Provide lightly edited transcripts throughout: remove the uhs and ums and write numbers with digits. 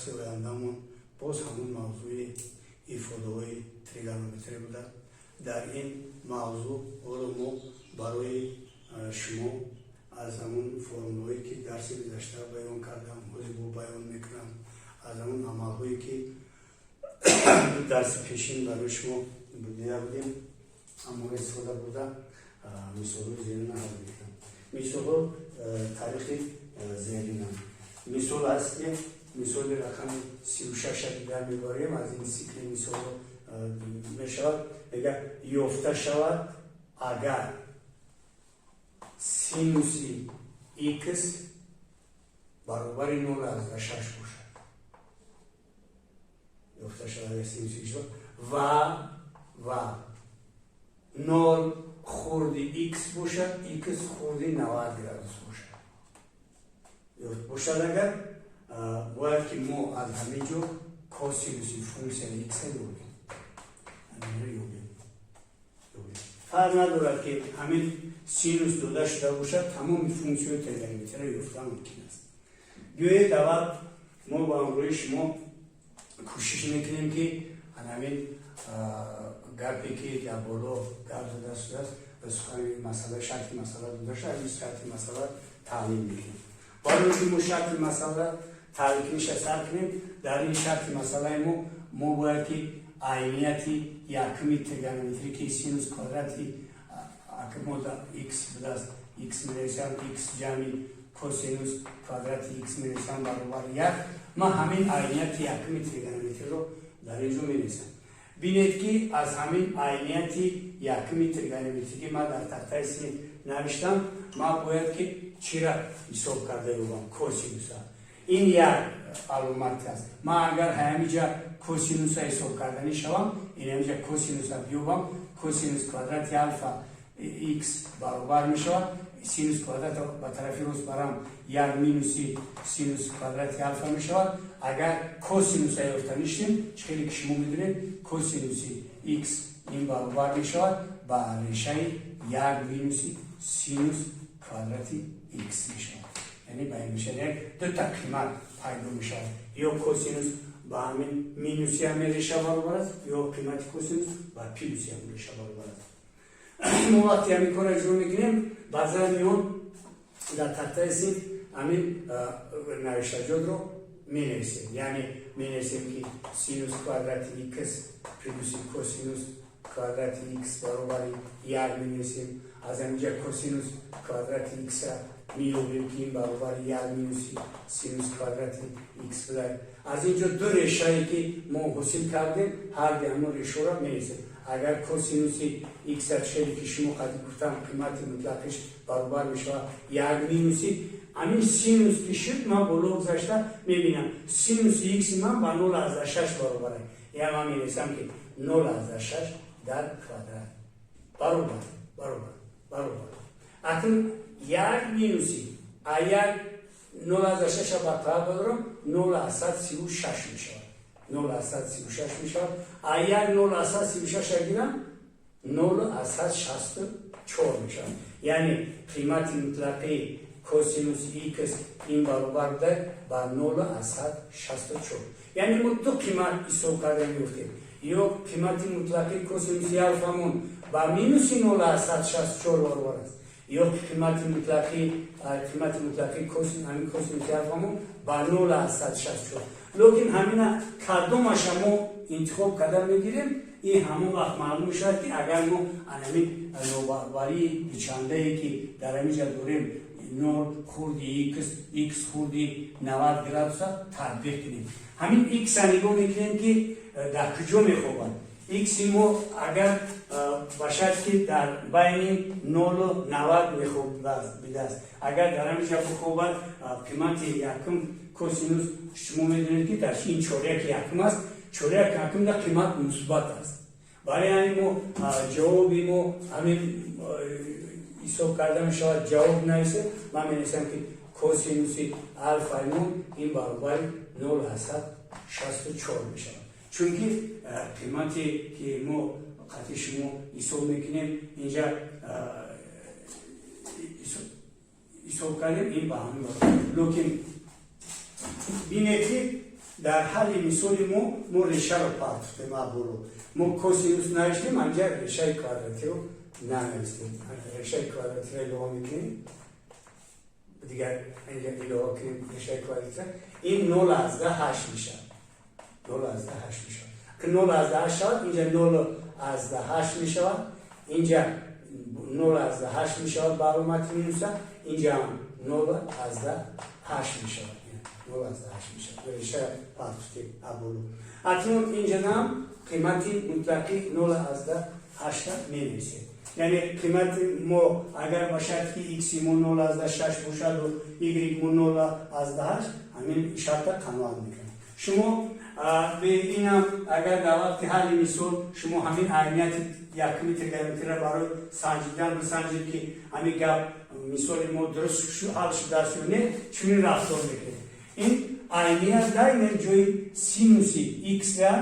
Дарси ояндамон боз ҳамон мавзӯи ифодаҳои тригонометрӣ буда. Дар ин мавзӯъ ҳоло мо барои шумо аз ҳамон формулҳое, ки дарси гузашта баён кардам, ҳозир бо баён мекунам, аз ҳамон амалҳое, ки дарси пешин барои шумо дида будем, аммо истифода бурда, мисолҳои зерина ҳал мекунам. Мисолҳо таърихи зеринанд. Мисол аст, ки мисоли рақами 36-а дигар мебарем, аз ин сикли мисолҳо мешавад. Мега: ёфта шавад, агар синуси х баробари 0,6 бошад, ёфта шавад, агар синуси х ва нол хурди х бошад, х хурди 90 градус бошад. Ёфт бошад агар, бояд ки мо аз ҳамин ҷо косинуси функсияи х ёбем, ҳаминро ёбем. Фарқ надорад, ки ҳамин синус дода шуда бошад, тамоми функсияҳои тригонометриро ёфта мумкин аст. Биёед, аввал мо ба ҳамроҳи шумо кӯшиш мекунем, ки ҳамин гапе, ки дар боло гап зада шудааст, сухани масъала, шарти масъала дода шуда, ин шарти масъала таълим мекунем. Барои ки мо шарти масъала таълимкуниша сар кунем, дар ин шарти масъалаи мо бояд ки айнияти якуми тригонометрӣ, ки синус квадрати мо х будааст, х менависам, х ҷамъи косинус квадрати х менависам, баробар як. Ман ҳамин айнияти якуми тригонометриро дар ин ҷо менависам. Бинед, ки аз ҳамин айнияти якуми тригонометрӣ, ки ман дар тахтаи синф навиштам, ман бояд ки чира ҳисоб карда ёбам? Косинуса. Ин як аломат аст. Ман агар ҳамиҷа косинуса ҳисоб карданӣ шавам, ин ҳамиҷа косинуса биёбам, косинус квадрати алфа х баробар мешавад, синус квадрат ба тарафи рост барам, як минуси синус квадрати алфа мешавад. Агар косинуса ёфта нишем, чӣ хеле ки шумо медонед, косинуси х ин баробар мешавад ба решаи як минуси синус квадрати х мешавад. Яъне ба ин мешавад, як дута қимат пайдо мешавад: ё косинус ба ҳамин минуси ҳамин реша баробар аст, ё қимати косинус ба плюси ҳамин реша баробар аст. Мо вақте ҳамин корро иҷро мекунем, баъзан меон дар тахтаи синф ҳамин навиштаҷотро менависем, яъне менависем, ки синус квадрати х плюси косинус квадрати х баробари як менависем. Аз ҳаминҷа косинус квадрати х меёбем, ки ин баробари як минуси синус квадрати х буда. Аз ин ҷо ду решае, ки мо ҳосил кардем, ҳарди ҳамон решаро менависем. Агар косинуси х чели, ки шумо қади гуфтам, қимати мутлақиш баробар мешавад як минуси ҳамин синус ки шуд, ман боло гузашта мебинам, синуси икси ман ба 0,6 баробар аст. Я ман менависам, ки 0,6 дар квадрат баробар акнун як минуси а як 0,6-а ба квадрат бадорам, 0,36 мешавад, 0,36 мешавад. А як 0,36-а гирам, 0,64 мешавад. Яъне қимати мутлақи косинус х ин баробар буда ба 0,64. Яъне мо ду қимат ҳисоб карда меёфтем: ё қимати мутлақи косинуси алфамон ба минуси 0,64 баробар аст, ё қимати мутлақи ҳамин косинуси алфамон ба 0,64. Лекин ҳамина кадомаша мо интихоб карда мегирем, ин ҳамон вақт маълум мешавад, ки агар мо анамин нобаробарии дучандае, ки дар ҳаминҷа дорем, нол хурди икс, икс хурди 90 градуса татбиқ кунем. Ҳамин икса нигоҳ мекунем, ки дар куҷо мехобад икси мо. Агар ба шарт ки дар байни нолу 90 мехобидааст, агар дар ҳаминҷа бихобад, қимати якум косинус, шумо медонед, ки дар ин чоряки якум аст, чоряк якум да қимат мусбат аст. Барои ҳамин мо ҷавоби мо ҳамин ҳисоб карда мешавад. Ҷавоб нависем, ман менависам, ки косинуси алфаи мо ин баробари 0,64 мешавад, чунки қимате, ки мо қатъи шумо ҳисоб мекунем, инҷа ҳисоб кардем, ин ба ҳамин баробар. Лекин бинед, ки Дар ҳалли мисоли мо решаро партофтем аболо. Мо косинус навиштем, анҷа решаи квадратиро нанавистем. Решаи квадратиро илова мекунем, дигар инҷа илова кунем решаи квадратиро, ин 0,8 мешавад. 0,8 мешавад. Ки 0,8 шавад, инҷа 0,8 мешавад, инҷа 0,8 мешавад ба аломати минуса, инҷа ҳам 0,8 мешавад. 0,8 мешавад. Реша партофтем аболо. Акнун инҷа ҳам қимати мутлақи 0,8 менависем. Яъне қимати мо агар ба шарти ки x мо 0,6 бошаду y мо 0,8, ҳамин шарта қаноат мекунад. Шумо инам агар дар вақти ҳалли мисол шумо ҳамин аҳамияти якуми тригонометрияро барои санҷидан бисанҷед, ки ҳамин гап мисоли мо дуруст ҳал шудааст ё не, чунин рафтор мекунед. Ин айният дар ин ҷои синуси x-ра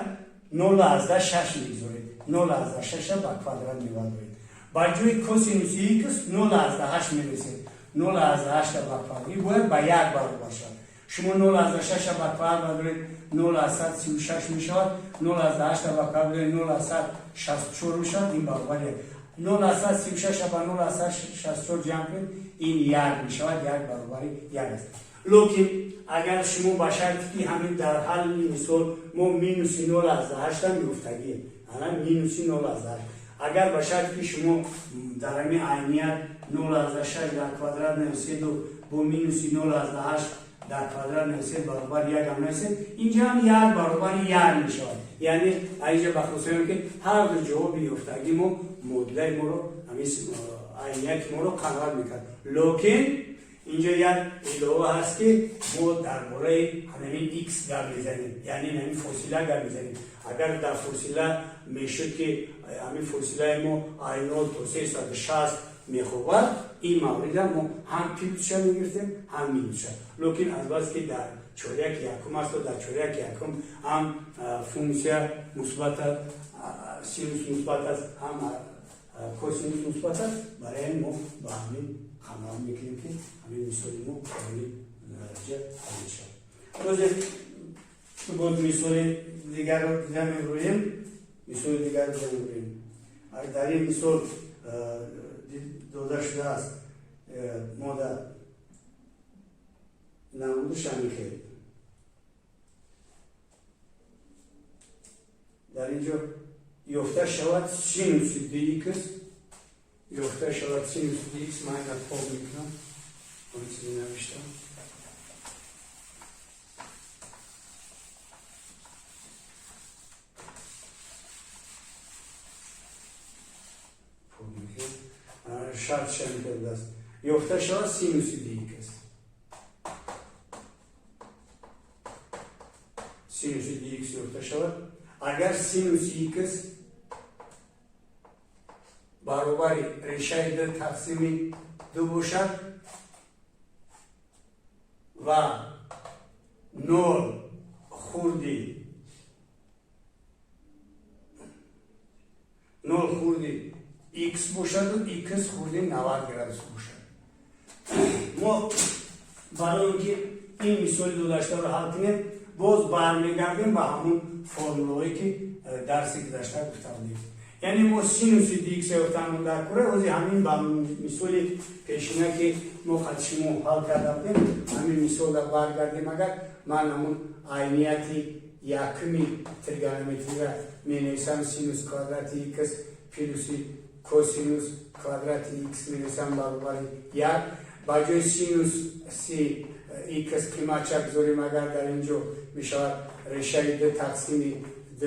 0,6 мегузоред, 0,6 ба квадрат мебардоред. Ба ҷои косинуси x 0,8 менависед, 0,8 ба квадрат, ин бояд ба як баробар шавад. Шумо 0,6 ба квадрат бардоред, 0,36 мешавад, 0,8 ба квадрат бардоред, 0,64 мешавад, ин баробар як. 0,36 ба 0,64 ҷамъ кунед, ин як мешавад, як баробари як аст. Лекин агар шумо ба шарти ки ҳамин дар ҳалли мисол мо минуси 0,8 меёфтагием, ана минуси 0,8, агар ба шарти ки шумо дар ҳамин айният 0,6 дар квадрат нависеду бо минуси 0,8 дар квадрат нависед, баробар як ҳам нависед, инҷа ҳам як баробари як мешавад. Яъне инҷа ба хусусе ки ҳар ду ҷавоби ёфтагӣ мо муодилаи моро, ҳамин айнияти моро қаноат мекард. Лекин инҷо як илова ҳаст, ки мо дар бораи ҳамин x гап мезанем, яъне ҳамин фосила гап мезанем. Агар дар фосила мешуд, ки ҳамин фосилаи мо ай нол то 360 мехобад, ин маврида мо ҳам плюсша мегирифтем, ҳам минусша. Лекин азбаски дар чоряки якум асту дар чоряки якум ҳам функсия мусбат, синус мусбат аст, ҳам косинус мусбат аст, барои ҳамин мо ба ҳамин қаноат мекунем, ки ҳамин мисоли мо ба ҳамин дараҷа ҳал мешавад. Бозе боз мисоли дигарро дида мебурем, мисоли дигарро дида мебурем. Дар ин мисол дода шудааст мода намудаш ҳамин хел. Дар ин ҷо ёфта шавад синуси dx, ёфта шавад синуси dx. Ман ина пок мекунам, он чизе навиштам. Пок мекунам. Шартша мекардааст: ёфта шавад синуси dx. Синуси dx ёфта шавад, агар синуси x баробари решаи д тақсими ду бошад ва 0 хурди x бошаду x хурди 90 градус бошад. Мо барои он ки ин мисоли додаштаро ҳал кунем, боз бармегардем ба ҳамун формулаҳое, ки дарси гузашта гуфта будем. Яъне мо синуси dx ёфтанмон дар кора. Ҳози ҳамин ба мисоли пешина, ки мо қад шумо ҳал карда будем, ҳамин мисолда баргардем. Агар ман ҳамун айнияти якуми тригонометрира менависам, синус квадрати x плюси косинус квадрати x менависам баробари як. Ба ҷои синуси x қиматча гузорем, агар дар ин ҷо мешавад решаи д тақсими д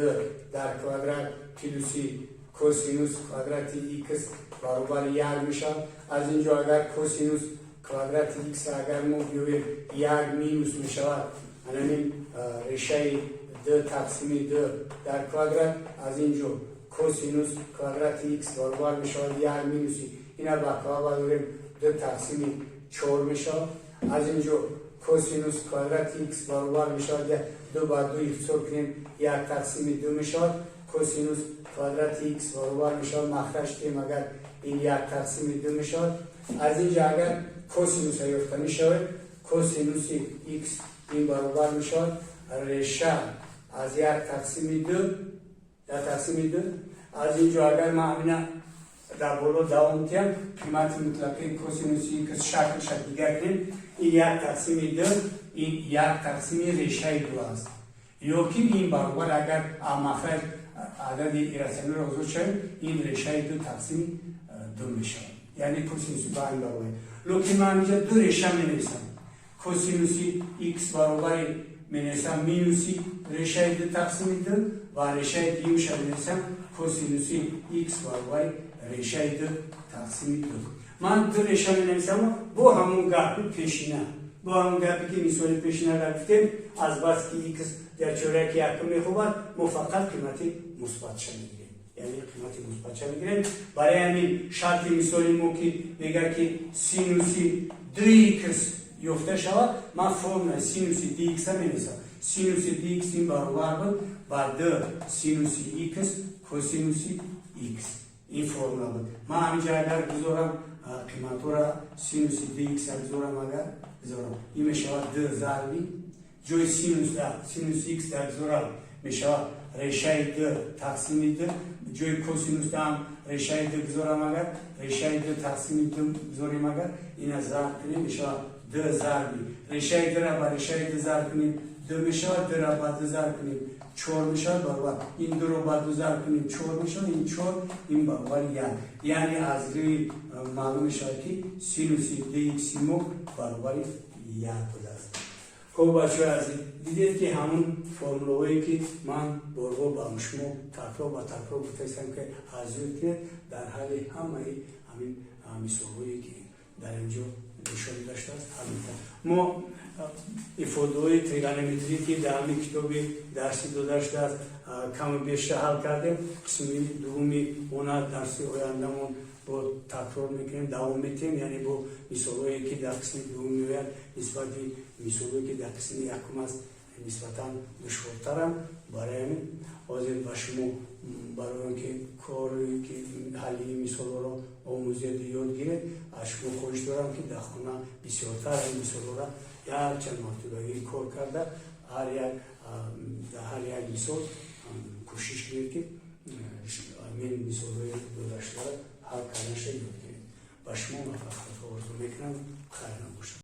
дар квадрат плюси косинус квадрати x баробари як мешавад. Аз ин ҷо агар косинус квадрати x агар мо биёем, як минус мешавад анамин решаи д тақсими д дар квадрат. Аз ин ҷо косинус квадрати x баробар мешавад як минуси ина ба квадрат дорем, д тақсими чор мешавад. Аз ин ҷо косинус квадрати x баробар мешавад, ду ба ду ихтисор кунем, як тақсими ду мешавад. Косинус квадрати x баробар мешавад, махраҷ кунем агар, ин як тақсими ду мешавад. Аз ин ҷо агар косинуса ёфта мешавад, косинуси x ин баробар мешавад Реша аз як тақсими ду, як тақсими ду. Аз ин ҷо агар ман ҳамина дар боло давом диҳам, қимати мутлақи косинуси икс шаклша дигар кунем, ин як тақсими ду, ин як тақсими решаи ду аст. Ё ки ин баробар, агар махраҷ адади иррационалро озод шавем, ин решаи ду тақсими ду мешавад, яъне косинуси ба ин баробар. Лекин ман инҷа ду реша менависам. Косинуси икс баробари менависам минуси решаи ду тақсими ду ва решаи дуюмша менависам, косинуси икс баробари решаи ду тақсими ду. Ман ду реша менависам. Бо ҳамун гапи пешина, бо ҳамун гапе ки мисоли пешина гуфтем, азбаски икс дар чораки якум мехобад, мо фақат қимати мусбатша мегирем, яъне қимати мусбатша мегирем. Барои ҳамин шарти мисоли мо, ки мегӯяд, ки синуси ду икс ёфта шавад, ман формулаи синуси ду икса менависам. Синуси ду икс ин баробар буд ба д синуси икс косинуси икс. Ин формула буд. Ман ҳаминҷа агар гузорам қиматҳоро, синуси ду икса гузорам, агар гузорам, ин мешавад д зарби, ҷои синус синуси икс дар гузорам, мешавад решаи д тақсими д. Ҷои косинус ҳам решаи д гузорам, агар решаи д тақсими д гузорем, агар ина зарб кунем, мешавад д зарби решаи дра ба решаи д зарб кунем, д мешавад, дра ба д зарб кунем, чор мешавад, баробар ин дуро ба ду зарб кунем, чор мешавад, ин чор, ин баробари як. Яъне аз рӯи маълум мешавад, ки синуси ду икси мо баробари як будааст. Хуб, бачаҳои азиз, дидед, ки ҳамун формулаҳое, ки ман борҳо ба шумо такрор ба такрор гуфтаистам, ки аз ёд кунед, дар ҳалли ҳамаи ҳамин мисолҳое, ки дар ин ҷо нишон дода шудааст, ҳал мекунад. Мо ифодаҳои тригонометрӣ, ки дар ҳамин китоби дарсӣ дода шудааст, каму бештар ҳал кардем. Қисми дуввуми она дарси ояндамон бо такрор мекунем, давом метиҳем, яъне бо мисолҳое, ки дар қисми дуввум меояд, нисбати мисолҳое, ки дар қисми якум аст, нисбатан душвортаранд. Барои ҳамин ҳозир ба шумо, барои он ки коре ки ҳалли ин мисолҳоро омӯзеду ёд гиред, аз шумо хоҳиш дорам, ки дар хона бисёртар ин мисолҳоро якчанд мартибагӣ кор карда, ҳар як дар ҳар як мисол кӯшиш кунед, ки ҳамин мисолҳои додашударо ҳал карданаша ёд гиред. Ба шумо муваффақиятҳо орзу мекунам. Хайр набошад.